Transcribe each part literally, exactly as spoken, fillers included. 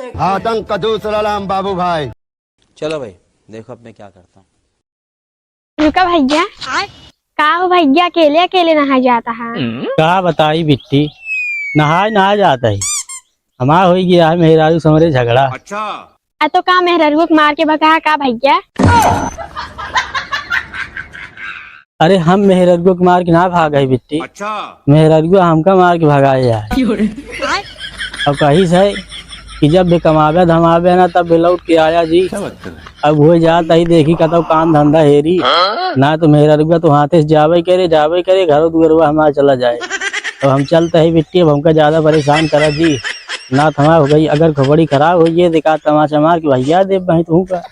आतंक का दूसरा नाम बाबू भाई। चलो भाई, देखो अब मैं क्या करता हूँ। रुका भैया, का हो भैया, अकेले अकेले नहाए जाता है? का बताई बिट्टी, नहाए नहाए जाता है, हमार होई गया है मेहरारू से हमरे झगड़ा। अच्छा। आ तो का मेहरारू के मार के भगा का भैया? अरे हम मेहरारू के मार के ना भागा है बिट्टी। अच्छा। मेहरारू हमका मार के भगाए है। अब कही से कि जब भी कमावे धमावे ना तब भी लौट के आया जी। क्या बात कर रहे हैं? अब हो जात ही देखी कतौ काम धंधा हेरी। हाँ? ना तो मेहरारू तो हाथे से जावे करे, जावे करे, घरो दुआरवा हमार चला जाए। अब हम चलते ही बिट्टी, अब हमका ज्यादा परेशान करा जी। ना थमा हो गई, अगर खोपड़ी खराब हो ये देखा तमाचा मार के भैया दे बहिं तू का।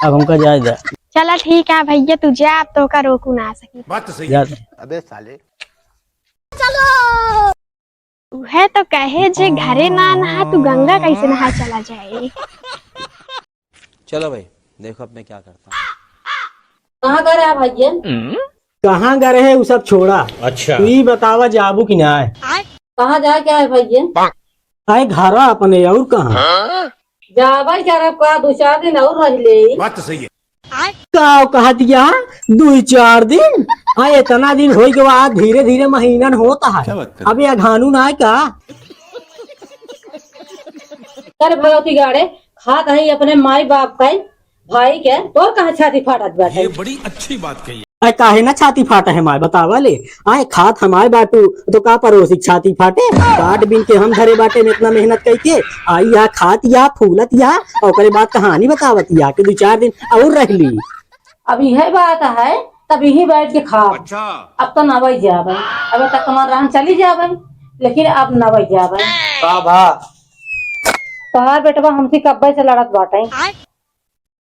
अब हमका जाए दे। चला ठीक है भैया, तू जा, अब तोहका रोकू ना सकी। बात तो सही है। अबे साले। उहे तो कहे जे घरे ना नहा तू गंगा कैसे नहा चला जाए। चलो भाई, देखो अब मैं क्या करता हूँ। कहाँ गए रहा भैया? कहाँ गए रहे, उ सब छोड़ा। अच्छा। तू ई बतावा, जाबू कि ना? कहाँ जाए क्या है भैया? आए घरा अपने, और कहाँ? जाबे करब का, दो चार दिन और रह ले। बात तो सही है। का कहत या? दुई चार दिन? हाँ, इतना दिन होइ गवा, धीरे धीरे महीनन होत है। क्या बात कर? अबे अघानू ना है का? अरे भगवती गाड़े, खात है अपने माई बाप का, भाई के, तोर कहाँ छाती फाटत बाटे? ये बड़ी अच्छी बात कही। अरे काहे ना छाती फाटा है माय, बतावा ले। आए खात हमार बाटू, तो का पड़ोसी के छाती फाटे? काट बीन के हम धरे बाटे में इतना मेहनत कइके, आई या खात या, फूलत या, और ओकरे बाद कहानी बतावत या कि दो चार दिन और रह ली। अब यह बात है, तब यहीं बैठ के खाब। अच्छा। अब तो नवई जाबे, अब तक हमार रहन चली जाबे, लेकिन अब नवई जाबे। का भा? तोहार बेटवा हमसे कब्बे से लड़त बाटे।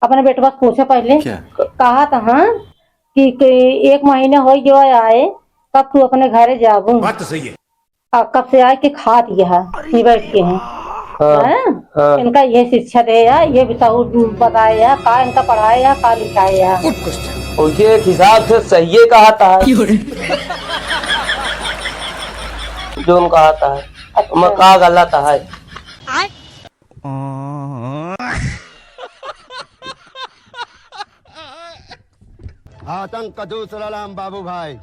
अपने बेटवा से पूछे पहले। क्या? कहा था, हाँ, कि, कि एक महीने हो गयो आए, कब तू अपने घरे जाबू? बात तो सही है। और कब से आए कि खात यह, ये बैठ के हैं। हाँ, हैं? हाँ। इनका ये शिक्षा दे या, ये भी सहूर बताए या, का इनका पढ़ाए या, का लिखाए या। Good question। और ये एक हिसाब से सही है कहा था है। जो हम कहा था है। अच्छा। मैं का गलत है। आतंक का दूसरा नाम बाबू भाई।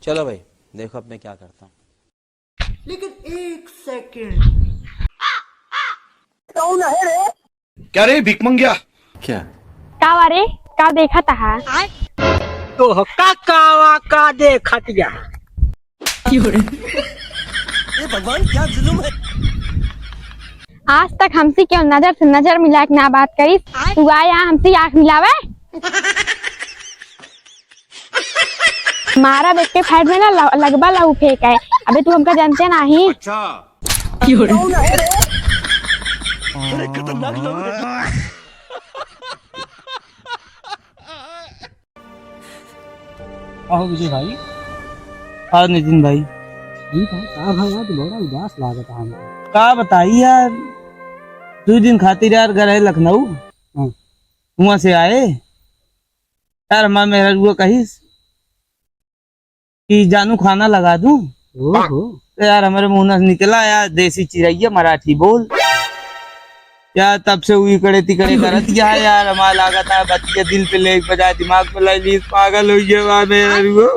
चलो भाई, देखो अब मैं क्या करता हूँ। लेकिन एक सेकंड। कौन है रे? क्या रे भिकमंगिया? क्या? का वा रे? का देखत हा? तो का कावा का देखत या? हे भगवान, क्या जुल्म है। आज तक हमसे केहू नजर से नजर मिला के ना बात करिस, तू आए यहाँ हमसे आँख मिलावे? मारा देख के फाइट में ना ल-, लगबा लहू फेंक है। अबे तू हमका जानते नाही। अच्छा। अरे खतरनाक लोग हैं। आहो विजय भाई। हाँ नितिन भाई। ठीक है, का भाई आज बड़ा उदास लागत है हमको। का बताई यार, दो दिन खातिर यार गए रहे लखनऊ। हाँ। वहाँ से आए यार, हमार मेहरारुआ कहिस कि जानू खाना लगा दूँ। ओहो। तो यार हमरे मुँह से निकला यार देसी चिरैया मराठी बोल। यार तब से उइकड़े तिकड़े करत या यार, हमार लागत है बतिया दिल पे ले बजाए दिमाग पे ले ली, पागल होइ गया बा मेहरारुआ।